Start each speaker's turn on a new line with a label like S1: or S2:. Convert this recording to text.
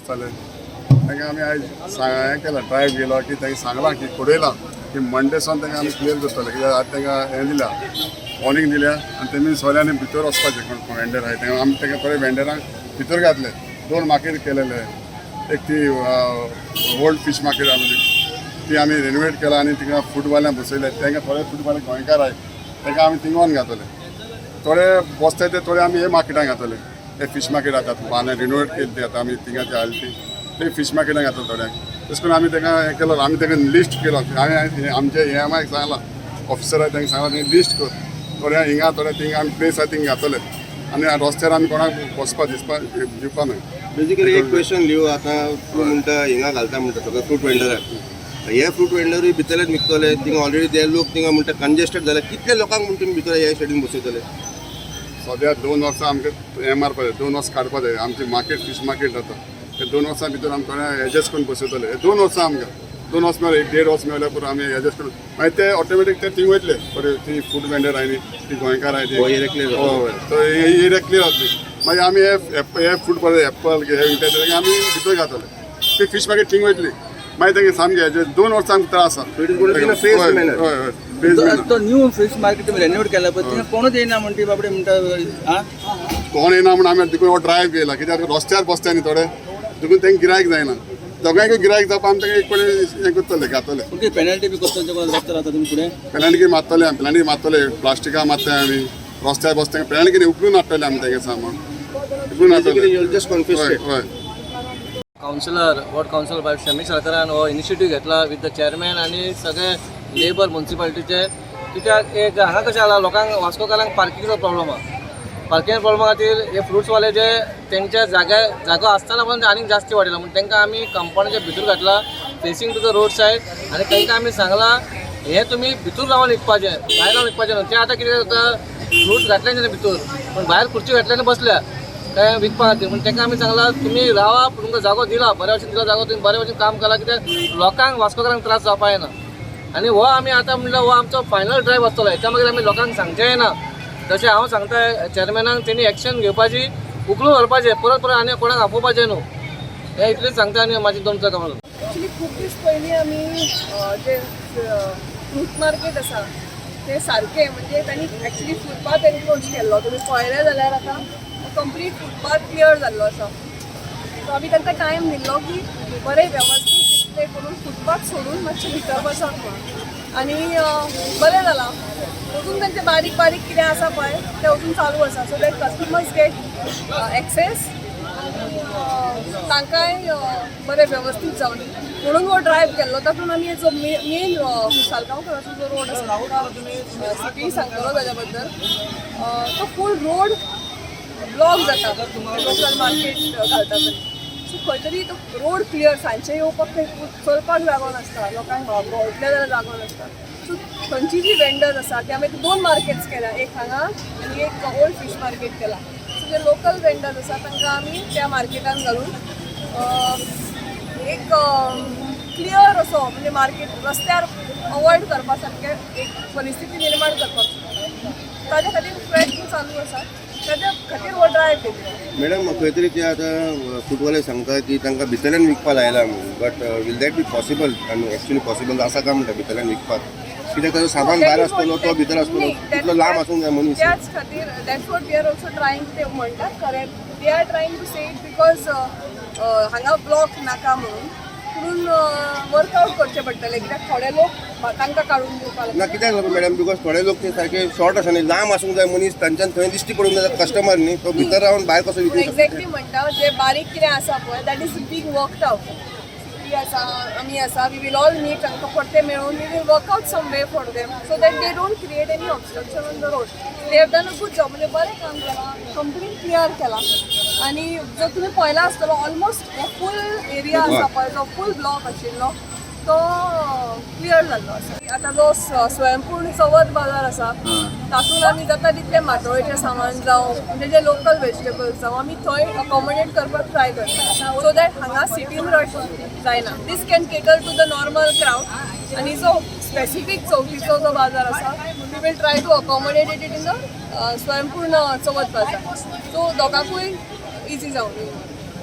S1: बसताले. तांकां आमी आयज हें केलां, ड्रायव्ह गेलो की तांकां सांगलां की कळयलां की मंडे सावन तांकां आमी क्लियर करतले, कित्याक आतां तांकां हें दिल्या, वॉर्निंग दिल्या आनी तेमी सगळ्यांनी भितर वचपाचें. कोण वेंडर आहाय तांकां आमी तांकां थोडे वेंडरांक भितर घातले. दोन मार्केट केलेले, एक ती ओल्ड फीश मार्केट आसली, ती आमी रेनोवेट केला आनी थिंगा फ्रुटवाल्यांक बसयले. तांकां थोडे फ्रुटवाले गोंयकार आहाय, तांकां आमी थिंगोन घातले. थोडे बसताय ते थोडे आमी हे मार्केटान घातले. हे फीश मार्केट आतां बांदे रिनोवेट केली ती आतां आमी थिंगा ती हाडली ती ते फीश मार्केटान घातले थोड्यांक. तशें करून आमी तांकां हें केलो, आमी तांकां लिस्ट केलो. आमी आमचे हे आमी सांगलां, ऑफिसर आहाय तांकां सांगलां, तेणी लिस्ट कर, थोड्या हिंगा थोड्या थिंगा आमी प्लेस आहा थिंगा घातले आनी रस्त्यार आमी कोणाक बसपा दिसपा दिवपा न्हय.
S2: बेसिकली एक क्वेश्चन लिव, आतां तूं म्हणटा हिंगा घालता म्हणटा सगळे फ्रूट वेंडराक, हे फ्रूट वेंडरूय भितरल्यान विकतले. थिंगा ऑलरेडी ते लोक थिंगा म्हणटा कंजेस्टेड जाले. कितले लोकांक म्हण तुमी भितर हे शेडीन बसयतले?
S1: सद्या 2 वर्सां आमकां हें मारपा जाय, 2 वर्सां काडपा जाय. आमची मार्केट फीश मार्केट जाता, ते 2 वर्सां भितर आमी थोडे एडजस्ट करून बसयतले. हे 2 वर्सां आमकां 2 वर्स मेळ्ळे, एक देड वर्स मेळ्ळ्यार पुरो. आमी एडजस्ट करून मागीर ते ऑटोमॅटीक ते थिंग वयतले बरे. ती फूड वेंडर आहाय न्ही, ती गोंयकार आहाय ती.
S2: हो एरिया क्लियर जातलो.
S1: हय, तो एरिया क्लियर जातली. मागीर आमी हे हे फ्रूट पळय, एप्पल हे विकता ते आमी भितर घातले, ती फीश मार्केट थिंग वयतली. मागीर तेंगे सामकें हेजे 2 वर्सां आमकां त्रास आसा.
S2: So it is going to be in a phased manner.
S1: हय, फेज.
S3: तो न्यू फिश मार्केट तुम्ही रेनोवेट केला, पण थिंगा कोणूच येयना म्हणटी बाबडे म्हणटा आं.
S1: कोण येना म्हूण आमी देखून हो ड्रायव्ह केला, कित्याक रस्त्यार बसता न्ही थोडे, देखून तांकां गिरायक जायना. दोगांयकूय गिरायक जावपा आमी तांकां एक कडेन हें करतले, घातले.
S3: पूण कितें पेनल्टी बी करतले ते कोण रस्त्यार आता तुमी फुडें?
S1: पेनाल्टी मारतले आमी, पेनाल्टी मारतले. प्लास्टिकां मारताय आमी रस्त्यार बसता, पेनाल्टी उखलून हाडटले आमी. तेंगे सामान उखलून
S2: बेसिकली
S1: हाडटले.
S2: You just confiscate.
S1: हय.
S4: कावन्सिलर, वॉर्ड कावन्सिलर बाय शमी सरकारान हो इनिशिएटीव घेतला विथ the chairman आनी सगळे लेबर म्युन्सिपालिटीचे. कित्याक एक हांगा कशें जाला, लोकांक, वास्कोकारांक पार्किंगचो प्रॉब्लम आहा. पार्किंग प्रॉब्लमा खातीर हे फ्रुट्सवाले जे तेंच्या जाग्यार जागो आसतना पण आनीक जास्ती वाडयला म्हूण तांकां आमी कंपाउंडाच्या भितर घातला, facing to the road side. आनी तांकां आमी सांगलां, हे तुमी भितूर रावन विकपाचें, भायर रावन विकपाचें न्हू. तें आतां कितें जाता, फ्रूट घातले तेणें भितूर, पूण भायर खुर्ची घातल्या आनी बसल्या काय विकपा खातीर. पूण तांकां आमी सांगलां, तुमी रावा, तुमकां जागो दिला, बऱ्या भशेन दिला जागो, तुमी बऱ्या भशेन काम करा, कित्याक लोकांक, वास्कोकारांक त्रास जावपा जायना. आनी हो आमी आतां म्हणल्यार हो आमचो फायनल ड्रायव्ह आसतलो. हेच्या मागीर आमी लोकांक सांगचें ना. तशें हांव सांगता चेअरमॅनाक, तेणी एक्शन घेवपाची, उखलून व्हरपाचें, परत परत आनी कोणाक आपोवपाचें न्हू. हें इतलेंच सांगता आनी म्हाजी दोन कामां.
S5: ॲक्च्युली खूब दीस पयलीं आमी जे फ्रूट मार्केट आसा ते सारकें, म्हणजे तांणी एक्चुली फुटपाथ एनक्रोच केल्लो. तुमी पळयलें जाल्यार आतां कंप्लीट फुटपाथ क्लियर जाल्लो आसा. सो आमी तांकां टायम दिल्लो की बरें वेवस्थीत डिस्प्ले करून फुटपाथ सोडून मातशें भितर बसात म्हणून. आनी बरें जालां, अजून तांचें बारीक बारीक कितें आसा पळय तें अजून चालू आसा, so that customers get access आनी तांकांय बरें वेवस्थीत जावन म्हणून हो ड्रायव्ह केल्लो. तातूंत आमी जो मेन सालगांवकराचो जो रोड आसा, सीपी सांगतलो ताच्या बद्दल, तो फूल रोड ब्लॉक जाता लोकल मार्केट घालता थंय. सो खंय तरी तो रोड क्लियर, सांजचे येवपाक थंय चलपाक जागो नासता, लोकांक भोंवतले जाल्यार जागो नासता. सो थंयची जी वेंडर्स आसा ते आमी दोन मार्केट्स केल्या, एक हांगा आनी एक ओल्ड फीश मार्केट केला. सो जे लोकल वेंडर्स आसा तांकां आमी त्या मार्केटान घालून एक क्लियर असो, म्हणजे मार्केट रस्त्यार अवॉयड करपा सारकें एक परिस्थिती निर्माण करपाक शकता. ताज्या खातीर प्रयत्न चालू आसा, ताज्या खातीर हो ड्रायव्ह केल्लो.
S2: मॅडम, खंय तरी ते आतां फ्रुटवाले सांगता की तांकां भितरल्यान विकपा लायला म्हणून, but will that be possible? आनी एक्चुअली पॉसिबल आसा काय म्हणटा भितरल्यान विकपाक? कित्याक ताजो सामान भायर आसतलो, तो भितर आसतलो, तितलो लांब आसूंक जाय मनीस.
S5: त्याच खातीर that's what we are also trying. ते म्हणटात खरें, they are trying to say it because हांगा ब्लॉक नाका म्हणून. पुणून वर्कआउट करचें पडटलें, कित्याक थोडे लोक तांकां काडून दिवपाक
S2: ना, कित्याक लागून मॅडम, because थोडे लोक ते सारके शॉर्ट आसा न्ही, लांब आसूंक जाय मनीस, तांच्यान थंय दिश्टी पडूंक जाय कस्टमर न्ही, तो भितर रावन भायर कसो विकूंक शकता?
S5: एक्झॅक्टली म्हणटा, जे बारीक कितें आसा पळय, that is being worked out. CP आसा, आमी आसा, we will all meet. तांकां परते मेळून we will work out some way for them so that they don't create any obstruction on the road. They have done a good job, म्हणजे बरें काम केलां, कंप्लीट क्लियर केलां. आनी जर तुमी पळयला आसतलो, ऑलमोस्ट हो फूल एरिया आसा पळय, जो फूल ब्लॉक आशिल्लो तो क्लियर जाल्लो आसा. आतां जो स्वयंपूर्ण चवथ बाजार आसा, तातूंत आमी जाता तितलें माटोळेचें सामान जावं, म्हणजे जे लोकल वेजिटेबल्स जावं, आमी थंय अकोमोडेट करपाक ट्राय करता, सो that हांगा सिटीन रश जायना. This can cater to the normal crowd आनी जो स्पेसिफीक चवथीचो जो बाजार आसा, we will try to accommodate it in the स्वयंपूर्ण चवथ बाजार, सो दोगांकूय इजी जावन.